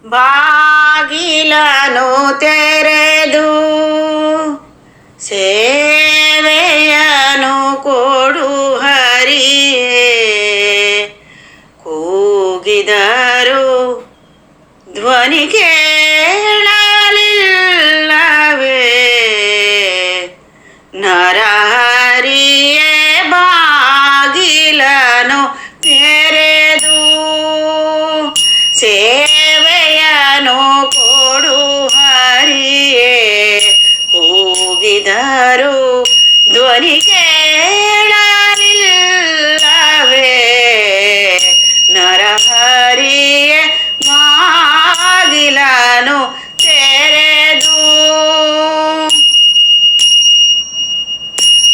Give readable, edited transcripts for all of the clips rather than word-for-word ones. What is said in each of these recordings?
ಬಾಗಿಲನು ತೆರೆದು ಸೇವೆಯನು ಕೊಡು ಹರಿಯೇ, ಕೂಗಿದರು ಧ್ವನಿ ಕೇಳಲಿಲ್ಲವೇ, ನರಹರಿಯೇ ಬಾಗಿಲನು ತೆರೆದು ಸೇವೆಯನು ಕೊಡು ಹರಿಯೇ, ಕೂಗಿದರು ಧ್ವನಿ ಕೇಳಲಿಲ್ಲವೇ, ನರಹರಿಯೇ ಬಾಗಿಲನು ತೆರೆದು.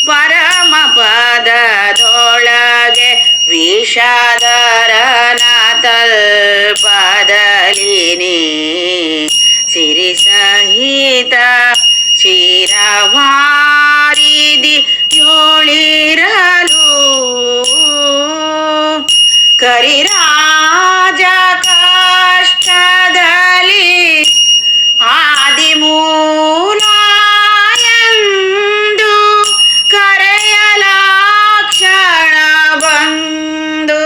ಪರಮ ಪದದೊಳಗೆ ವಿಷಾದರನ ತಲ್ಪದಲಿನಿ ಸಿರಿ ಸಹಿತ ಶಿರವಾರಿದಿ ಯೋಳಿರಲು, ಕರಿರಾಜ ಕಷ್ಟದಲ್ಲಿ ಆದಿಮೂಲ ಎಂದು ಕರೆಯಲಾಕ್ಷಣ ಬಂದು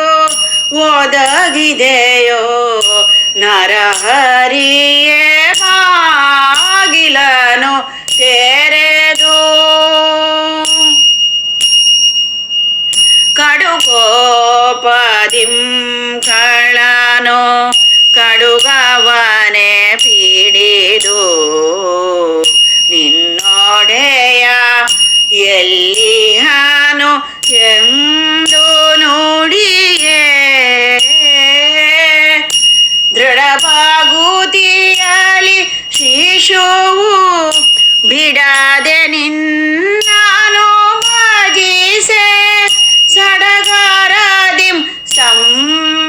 ಒದಗಿದೆಯೋ, ನರಹರಿಯೇ ಬಾಗಿಲನು ತೆರೆದು. ಕಡುಕೋಪದಿಂ ಕಳನು ಕಡುಗವನೆ ಪೀಡಿದು, ನಿನ್ನೊಡೆಯ ಎಲ್ಲಿಹಾನು ಎಂದು ನೋಡಿಯೇ, ದೃಢವಾಗುತ್ತಿಯಲಿ ಶಿಶುವು ಬಿಡದೆ ನಿನ್ನನು ಭಜಿಸೆ, ಸಡಗರದಿಂ ಸಂಬದಿಂದೊಡೆದೆ,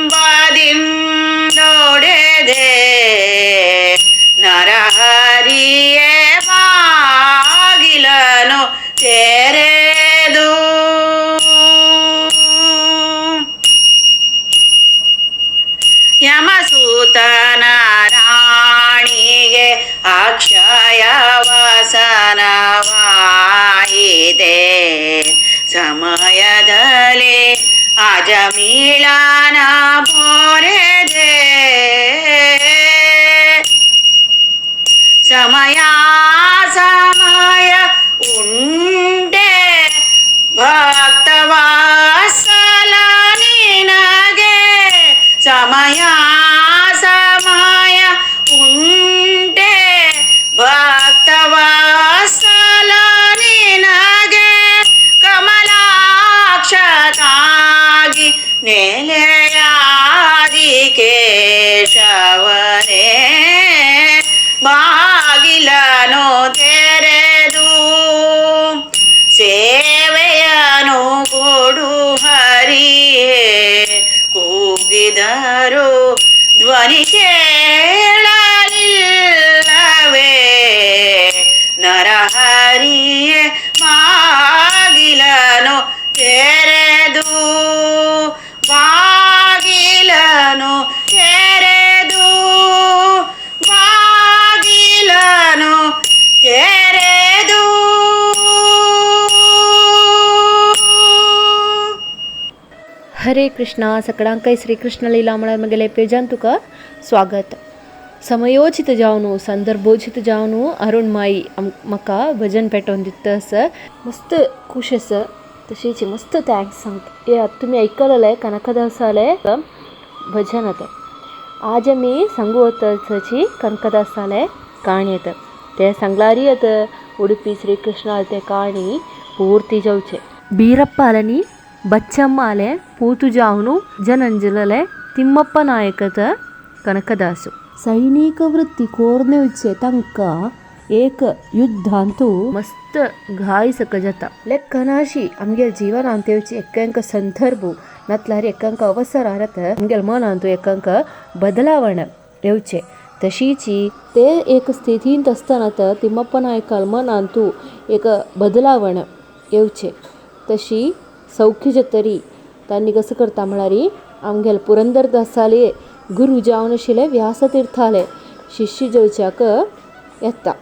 ನರಹರಿಯೇ ಬಾಗಿಲನು ತೆರೆದು. ಯಮಸೂತನ ರಾಣಿಗೆ ಅಕ್ಷಯ ವಸನವಾಯಿದೆ, ಸಮಯದಲ್ಲಿ ಅಜಮೀಳನ ಪೊರೆದೆ, ಸಮಯ ಸಮಯ ಉಂಟೆ ಭಕ್ತವಾಸಲ ನಿನಗೆ, ಸಮಯ ಸಮಯ ಉಂಟೆ ಭಕ್ತವಾಸಲ ನಿನಗೆ, ಕಮಲಾಕ್ಷತಾಗಿ ನೆಲೆಯಾದಿ ಕೇಶವನೇ, ಬಾಗಿಲನು ತೆರೆದು ಸೇವೆಯನು ಕೊಡು ಹರಿಯೇ, ಕೂಗಿದರು ಧ್ವನಿ ಕೇಳಲಿಲ್ಲವೇ, ನರಹರಿಯೇ ಬಾಗಿಲನು ತೆರೆದು, ಬಾಗಿಲನು ತೆರೆದು, ಬಾಗಿಲನು ತೆರೆದು. हरे कृष्णा. सकळांकय श्रीकृष्ण लीलामळ मगेले पेजान तुका स्वागत. समयोचित जावनु संदर्भोचित जावनु अरुण माई म्हाका भजन पेटोवन दिता आसा. मस्त खुश आसा, तशीच मस्त thanks सांगता. हे आतां तुमी आयकलें कनकदासालें भजन. आतां आज आमी सांगू वताची कनकदासालें काणी. आतां तें सांगलारी आतां उडुपी श्रीकृष्णाले तें काणी पूर्ती जावचें. बीरप्प आलनी ಬಚ್ಚಮ್ಮ ಅಲೆ ಪೂತು ಜಾವನು ಜನಂಜಲಲೆ ತಿಮ್ಮಪ್ಪ ನಾಯಕದ ಕನಕದಾಸು. ಸೈನಿಕ ವೃತ್ತಿ ಕೋರ್ನೆ ಉಚ್ಚೆ ತಂಕ ಏಕ ಯುದ್ಧ ಅಂತೂ ಮಸ್ತ್ ಘಾಯಿಸಕ ಜತ ಲೆಕ್ಕನಾಶಿ ಅಮ್ಗೆಲ್ ಜೀವನ ಅಂತ ಯೋಚಿ ಎಕ್ಕಂಕ ಸಂದರ್ಭ ನತ್ಲಾರಿ ಎಕ್ಕಂಕ ಅವಸರ ಆರತ ಅಮ್ಗೆಲ್ ಮನ ಅಂತೂ ಎಕ್ಕಂಕ ಬದಲಾವಣೆ येवचे. तशीची ते एक स्थितींत आसतना तिम्मप्पा नायकाल मनांतू एक बदलावण येवचे तशी सौख्य जतरी तांणी कसं करता म्हळ्यार आमगेले पुरंदरदासाले गुरू जावन आशिल्ले व्यासतीर्थाले शिष्य जेवच्याक येता.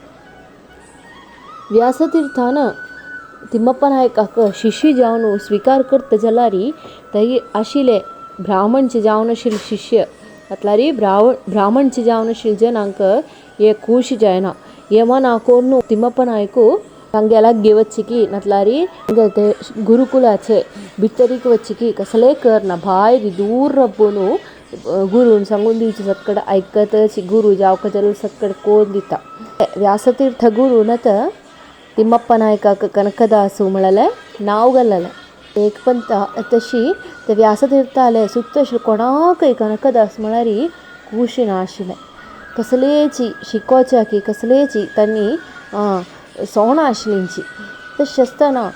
व्यासतीर्थान तिम्मप्पा नायकाक शिष्य जावन स्विकार करता जाल्यार थंय आशिल्ले ब्राह्मणचे जावन आशिल्ले शिष्य म्हटल्यार ब्राह्मणचे जावन आशिल्ले जनांक हे खूश जायना. हे मना कोरून तिम्मप्पा नायक तांगे लागीं वचची म्हटल्यार तांगे ते गुरुकुलाचे भितरीक वचची कसलें करना भायर दूर राबून गुरून सांगून दिवचे सक्कड आयकत गुरू जावका जाल्यार सक्कड कोन्न दिता. व्यासतीर्थ गुरून आतां तिम्मप्पा नायकाक कनकदासू म्हळ्यार नांव घाललेलें. एक पंता तशी ते व्यासतीर्थाले सुद्दां आशिल्ले कोणाकय कनकदास म्हळ्यार खूश नाशिल्लें. कसलेची शिकोवच्याकी कसलेची तांणी सोणां आशिल्लींची. तशें आसतना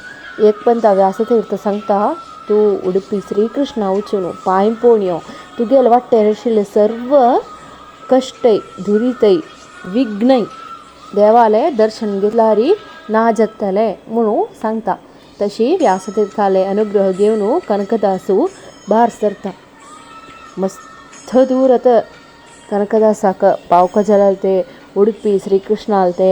एक पंता व्यासतीर्थ सांगता तूं उडुपी श्रीकृष्णा वचून पांय पडून यो, तुगेले वाटेर आशिल्ले सर्व कश्टय दुरितय विघ्नय देवाले दर्शन घेतल्यार ना जातलें म्हणून सांगता. तशी व्यासतीर्थाले अनुग्रह घेवन कनकदासू भायर सरता. मस्त दूर आतां कनकदासाक पावका जाल्यार ते उडुपी श्रीकृष्णाले ते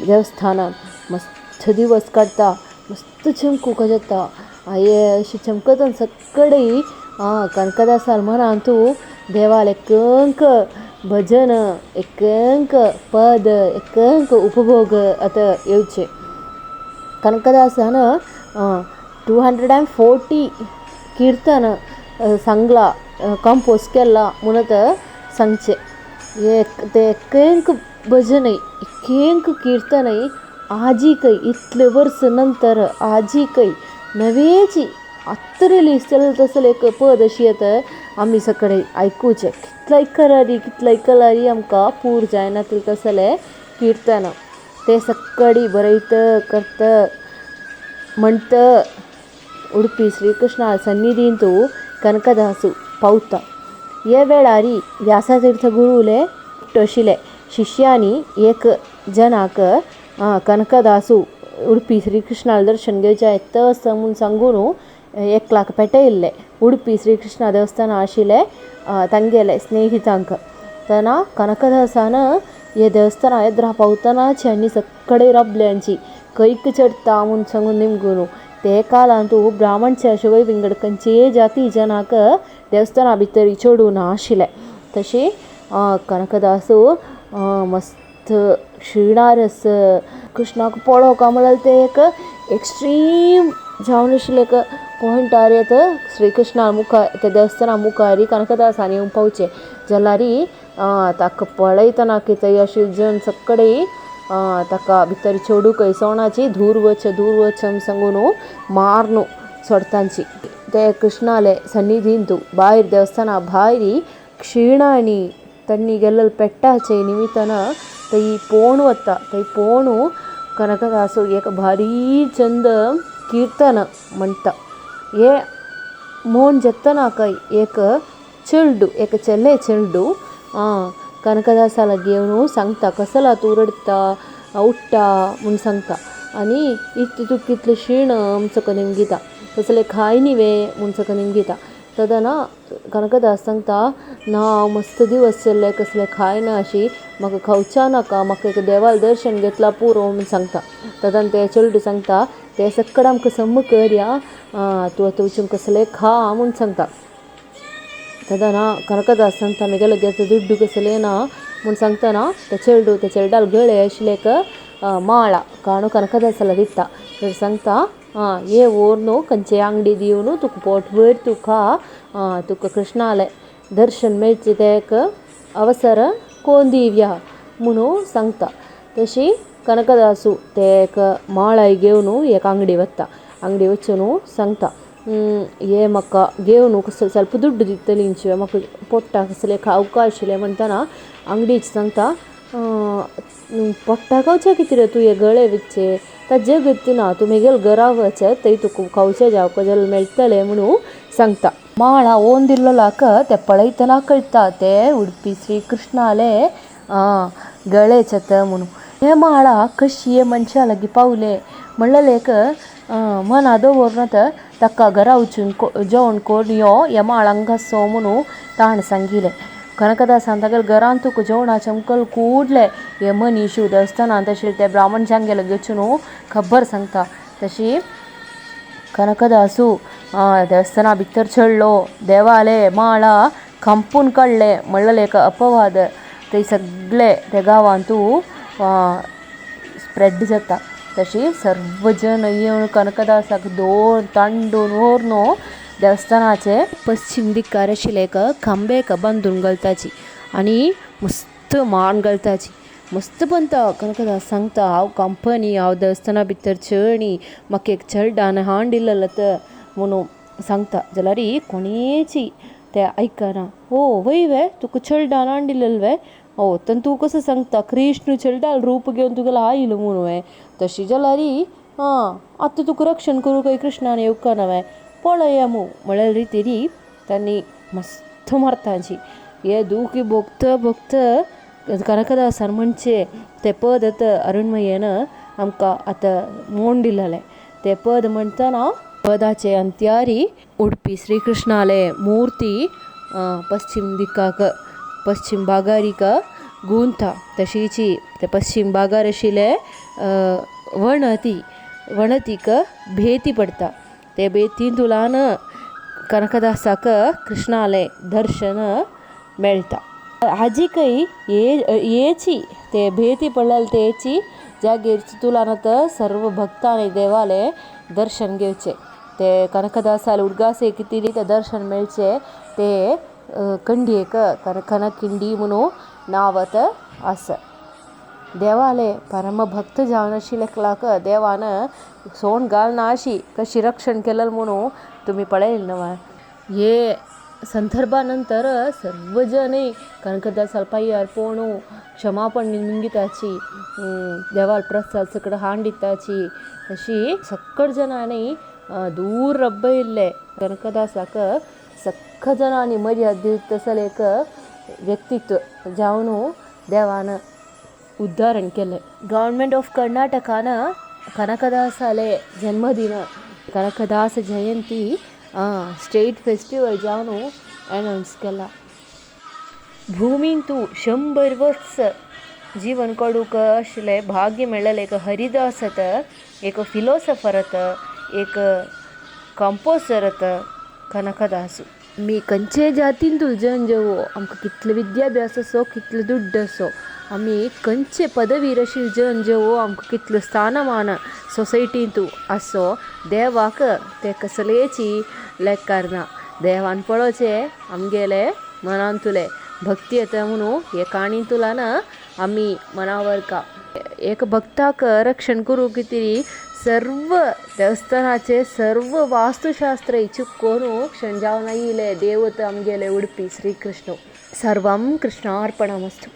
देवस्थानान मस्त दिवस काडटा, मस्त चमकूंक जाता. हे अशें चमकतना सक्कडे कनकदासाल मनांतू देवालें एकंक भजन एकंक पद एकंक उपभोग आतां येवचें. कनकदासान 240 कीर्तन सांगला कंपोज केला म्हणत सांगचें. ते एकंक भजनय एकंक कीर्तनय आजीकय इतले वर्स नंतर आजीकय नवेची आत्तां रिलीज जालें तसलें एक पद अशी येता आमी सगळे आयकुचें. कितलें करारी कितलें कलारी आमकां पूर जायना तसलें कीर्तन ते सक्कडी बरयत करत म्हणत उडुपी श्रीकृष्णा सन्निधींतू कनकदासू पावता. हे वेळार व्यासतीर्थ गुरूले आशिल्ले शिष्यांनी एक जनाक कनकदासू उडुपी श्रीकृष्णाले दर्शन घेवचें येता आसा म्हूण सांगून एकल्याक पेटयल्लें उडुपी श्रीकृष्णा देवस्थान आशिल्लें तांगेले स्नेहितांक. तेन्ना कनकदासान हे देवस्थाना एदरा पावतनाच आनी सक्कडे राबल्यांची कैक चडटा म्हूण सांगून निमगून ते काळांतू ब्राह्मणचे अशें विंगड खंयचेय जाती जनाक देवस्थाना भितर चडूं नाशिल्लें. तशी कनकदासू मस्त क्षीणारस कृष्णाक पळोवंक म्हळ्यार ते एक एक्स्ट्रीम जावन आशिल्लें एक पॉयंटार येता श्रीकृष्णा मुखार त्या देवस्थाना मुखार कनकदासान येवन पावचें जाल्यार ताका पळयतना कितें अशें जन सक्कडे ताका भितर चेडूंकय सोणाची दूर वच दूर वच म्हूण सांगून मारून सोडतांची. ते कृष्णाले सन्निधींतू भायर देवस्थाना भायर क्षीणांनी तांणी गेल्ले पेट्टाचे निमित्तान थंय पोण वता. थंय पोणू कनकदासू एक भारी चंद कीर्तन म्हणटा. हे म्हूण जातना एक चेडूं एक चले चेडूं कनकदासा लागीं येवन सांगता कसला तूं रडटा उठ्ठा म्हूण सांगता आनी इतलें तुका कितलें शीण म्हूण सगळें निमगिता कसलें खाय न्ही वे म्हूण सगळें निमगिता. तेन्ना कनकदास सांगता ना हांव मस्त दिवस जाले कसलें खायना अशी म्हाका खावच्या नाका म्हाका एक देवालें दर्शन घेतलां पुरो म्हूण सांगता. तेन्ना तें चेडूं सांगता तें सक्कड आमकां सम करया तूं आतां वचून कसलें खा म्हूण सांगता. तेन्ना कनकदास सांगता म्हगे लागीं आतां दुड्डू कसलें ना म्हूण सांगतना तें चेडूं त्या चेडवाले गळे आशिल्लें एक माळा काणू कनकदासाला दिता. तर सांगता हे व्हर न्हू खंयचे आंगडी दिवन तुका पोटभर तूं खा तुका कृष्णालें दर्शन मेळचें तें एक अवसर कोन्न दिवया म्हणून सांगता. तशी कनकदासू ते एक माळाय घेवन एक आंगडी वता. आंगडी वचून सांगता हे म्हाका घेवन कसो स्वल्प दुड्डू दितली म्हाका पोट्टाक कसलें खावंक आशिल्लें म्हणटना आंगडीच सांगता पोट्टाक खावचें कितें रे तुवें गळे विकचें ताजें गती ना तूं म्हगेले घरा वच थंय तुका खावचें जेवपाक जाल्यार मेळटलें म्हणून सांगता. माळा ओन दिल्लोलाक ते पळयतना कळटा ते उडुपी श्रीकृष्णाले गळेच आतां म्हणून. हे माळा कशी मनशा लागीं पावले म्हणलेलें एक मना दवरून आतां ताका घरा वचून जेवण करून यो, यमाळ हांगासो म्हणून ताणें सांगिलें. कनकदासान तागेल्या घरांत तुका जेवणाचें अमकल कूडले हे मनीशू देवस्थानांत आशिल्ले ते ब्राह्मण जांगेले घेवचून खबर सांगता. तशी कनकदासू देवस्थाना भितर चडलो, देवाले माळा खांपून काडले म्हणलेले एक अपवाद ते सगळे त्या गांवांतू स्प्रेड जाता. तशी सर्व जन येवन कनकदासाक दोन तांडून व्हरून देवस्थानाचे पश्चिम दिकार आशिल्ले एक खांबेक बांदून घालताची आनी मस्त मान घालताची. मस्त पंता कनकदास सांगता, हांव कंपनी, हांव देवस्थाना भितर चेळणी, म्हाका एक चेडडान हांड दिलेलें म्हणून सांगता. जाल्यार कोणेची ते आयकना. ओ वय वे, तुका चेडडान हाण दिलेलें वे, ओ तर तूं कसो सांगता कृष्ण चेडडाल रूप घेवन तुगेलो आयलो म्हणून वे, तशी जाल्यार आं आतां तुका रक्षण करूंक कृष्णान येवंक ना वे, पळया मू म्हळ्या रितीरी तांणी मस्त मारताची. हे दुखी भोगता भोगता कनकदासान म्हणचे तें पद आतां अरुणमयेन आमकां आतां म्हूण दिलेलें. तें पद म्हणटना पदाचे अंत्यारी उडपी श्रीकृष्णाले मूर्ती पश्चिम दिकाक पश्चिम भागारीक गुंता. तशीची ते पश्चिम भागार आशिल्ले वणती वणतीक भेती पडटा. ते बेतींतुलान कनकदासाक कृष्णाले दर्शन मेळटा. आजिकय येची ते भेती पडलेले तेची जागेर तुलान आतां सर्व भक्तांनी देवाले दर्शन घेवचें. ते कनकदासाले उडगास कितें ते दर्शन मेळचें ते कंडयेक कनकिंडी म्हणून नांव आतां आसा. देवाले परमभक्त जावन आशिल्ले देवान सोण घालना अशी कशी रक्षण केलें म्हणून तुमी पळयलें न्हय. हे संदर्भा नंतर सर्व जनय कनकदासाल पांयार पोणू क्षमापण मिंगिताची, देवाल प्रसाद सगळं हाण दिताची. अशी सक्कड जणांनी दूर रब्बयल्ले कनकदासाक सक्क जणांनी मर्याद दित तसलें एक व्यक्तित्व जावन देवान उद्धारण केलें. गव्हर्मेंट ऑफ कर्नाटकान कनकदासाले जन्मदिन कनकदास जयंती स्टेट फेस्टिवल जावन अनावन्स केला. भूमींतू 100 वर्स जीवन काडूंक आशिल्लें भाग्य मेळ्ळेलें एक हरिदास एक फिलोसोफर एक कंपोजर कनकदासू. आमी खंयचे जातींतूल जन जेवो, आमकां कितलो विद्याभ्यास आसो, कितलो दुड्ड आसो, आमी खंयचे पदवीर आशिल्ले जन जेवो, आमकां कितलो स्थानमान सोसायटींतू आसो, देवाक ते कसलेची लेकार ना. देवान पळोवचें आमगेले मनांतुले भक्ती येता म्हणून हे काणींतुलान आमी मनावर एक भक्ताक रक्षण करूंक कितें सर्व देवस्थानाचे सर्व वास्तुशास्त्र चुकोवन क्षण जावन आयिल्ले देवता आमगेले उडपी श्रीकृष्ण. सर्वं कृष्णार्पणमस्तु.